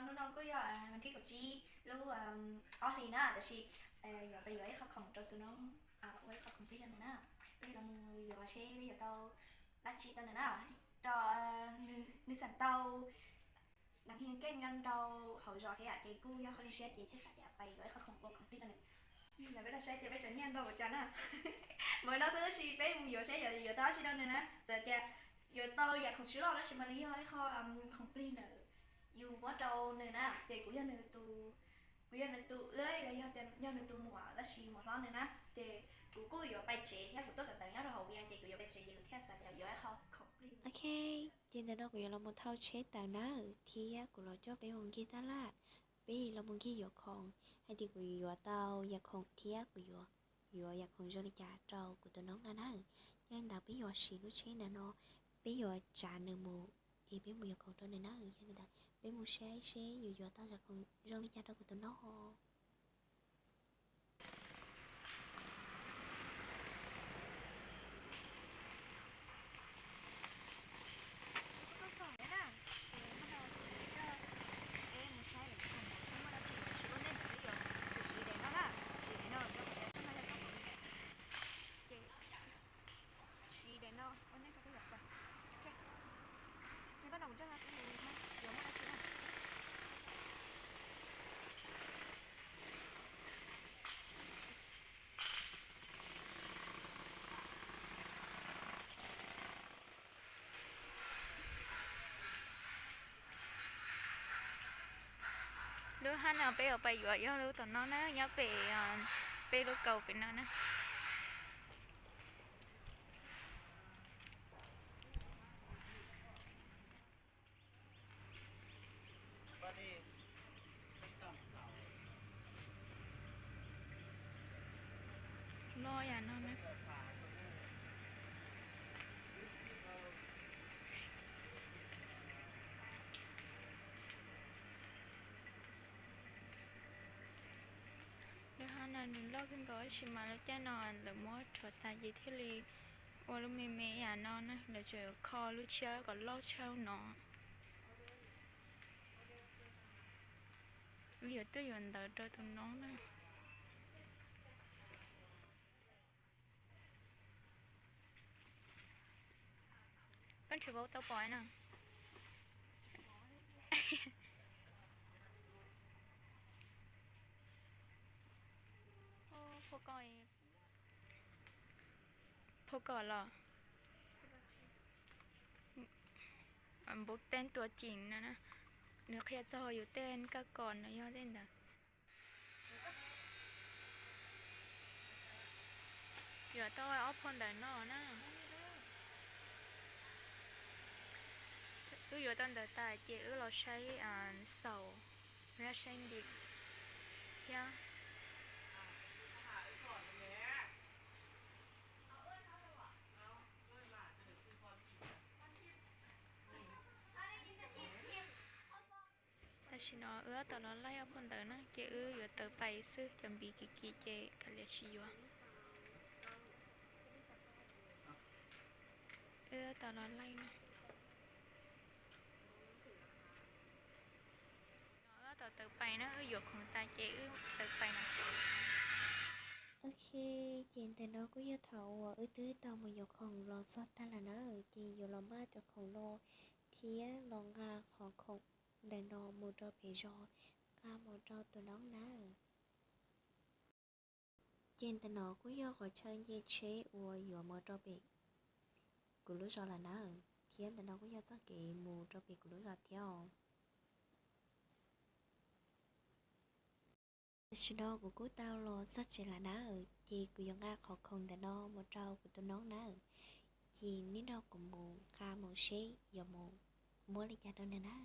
Hnub no kuj yog thib kaum tsib lub ob hlis na, tab sis yuav pais yuav ib qho khoom rau tus noob, ua ib qho khoom plig rau nws na. Peb los mus yuav seb peb yuav tau dab tsi rau nws na, rau nws xam tau nab hia keej nyob rau hauv zos thiab ces kuj yog qhov zoo siab ces thiaj xav tias pais yuav ib qho khoom ua khoom plig rau nws. Peb los saib tias peb tseem nyiaj ntau ua cas na. Mas no xwb tab sis peb mus yuav saib yuav tau dab tsi rau nws na, txawm tias yuav tau yam khoom siab loj tab sis mas nws yog ib qho khoom plig ntawm yus muab rau nws na, ces kuv yog nws tus, kuv yog nws tus wb los yog tias yog nws tus muam tab sis muam hlob nws na, ces kuv kuj yuav pais tsev thiab kuv tuaj kawm ntawv nyob rau hauv Vias ces kuv yuav pais tsev ces kuv thiaj xav tias yuav ib qho khoom plig. Ok, ces ntawm no kuv yuav los mus thauj tsheb tawm nawb thiab kuv los coj peb mus nkig tab laj, peb los mus nkig yuav khoom, hais tias kuv yuav tau yam khoom thiab kuv yuav, yuav yam khoom zoo li cas rau kuv tus noob no nawb. Yog li ntawd peb yuav siv lub tsheb ntawm no, peb yuav tsav nws mus es peb mus yuav khoom rau nws nawb. Yog li ntawd peb mus saib seb yuav yuav tau yam khoom zoo li cas rau kuv tus noob. Lub hab no peb yuav pais yuav yog lub tom no na, nyob pem peb lub kaus pem no na. Loj yam no na. Lub hab no nws loj kawg nkaus tab sis mas lub caij no lawv muab rhuav tas ces thiaj li ua lub me me yam no na, lawv tseem kho lub tshiab kom loj tshaj no. Wb yuav tuaj yuav ntawv rau tus noob na. Koj nrhiav pauv tau pom na. Phau kom los, npau teeb tua ceem no na. Nws qhia txog yus tej kaj kos no yog tej ntawd. Yuav tau ob phau ntawv no na. Wb yuav tau ntawv tas ces wb los saib xaus, wb saib ntim thiab. Tam sim no wb tab tom los laij ob phau ntawv na ces wb yuav tawm pais xwb, cov npiv kim kim ces kav liam tsis yuav. Wb tab tom los laij na. Wb tab tom tawm pais na, wb yuav khoom tas ces wb tawm pais na. Ok, ces ntawm no kuj yog thaum uas wb twb tau mus yuav khoom los txog tag lawm na, ces yuav los maj cov khoom no thiab los nqa qhov khoom ntawm no mus rau pem zos, nqa mus rau tus noob na. Ces ntawm no kuj yog qhov chaw nce tsheb uas yuav mus rau pem kuv lub zos lawm na, thiab ntawm no kuj yog txoj kev mus rau pem kuv lub zos thiab os. Tam sim no kuv kuj tau los txog tsev lawm na, ces kuv yuav nqa qhov khoom ntawm no mus rau kuv tus noob na, ces nim no kuv mus nqa mus seb yuav mus muab li cas rau nws na.